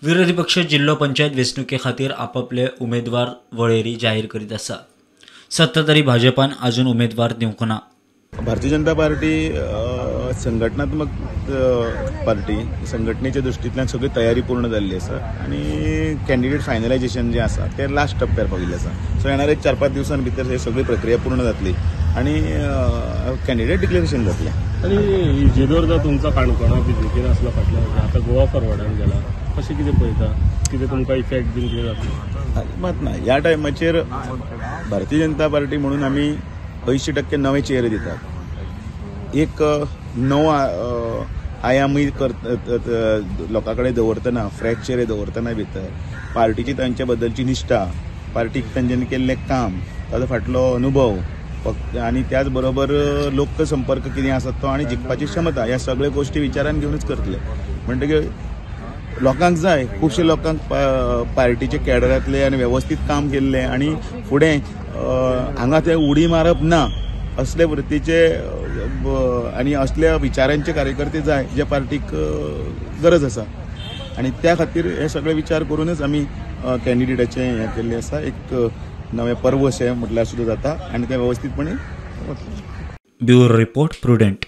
विरोधी पक्ष जिल्लो पंचायत वेंचणुके खातीर आपापले उमेदवार वळेरी जाहीर करीत आसा. सत्ताधारी भाजपान अजून उमेदवार दिवंक ना. भारतीय जनता पार्टी संघटनात्मक पार्टी, संघटनेच्या दृश्टींतल्यान सगळी तयारी पूर्ण जाल्ली आसा आनी कॅन्डिडेट फायनलायजेशन जें आसा तें लास्ट टप्प्यार पाविल्लें आसा. सो येणारे 4-5 दिवसां भितर ही सगळी प्रक्रिया पूर्ण जातली आनी कॅन्डिडेट डिक्लेरेशन जातलें. आनी इजिदोर जर तुमचो काणकोणा बीजेपीन आसलो फाटल्या, आतां गोवा फॉरवर्डान गेला, कशें कितें पळयता, कितें तुमकां इफेक्ट बीन कितें जातलो? मात ना, ह्या टायमाचेर भारतीय जनता पार्टी म्हणून आमी 80% नवे चेहरे दितात. एक नवो आयामूय लोकां कडेन दवरतना, फ्रेश चेहरे दवरतना भितर पार्टीची तांच्या बद्दलची निश्ठा, पार्टीक तांच्यांनी केल्लें काम, ताजो फाटलो अनुभव आनी त्याच बरोबर लोकसंपर्क कितें आसा तो आनी जिखपाची क्षमता, ह्या सगळ्यो गोश्टी विचारान घेवनूच करतले. म्हणटकीर लोकांक जाय, खुबशे लोकांक पार्टीचे कॅडरांतले आनी वेवस्थीत काम केल्लें आनी फुडें हांगा ते उडी मारप ना असले वृत्तीचे आनी असल्या विचारांचे कार्यकर्ते जाय जे पार्टीक गरज आसा आनी त्या खातीर हे सगळे विचार करूनच आमी कॅन्डिडेटाचें हें केल्लें आसा. एक नवें पर्व अशें म्हटल्यार सुद्दां जाता आनी तें वेवस्थीतपणे वतलें. Bureau report, Prudent.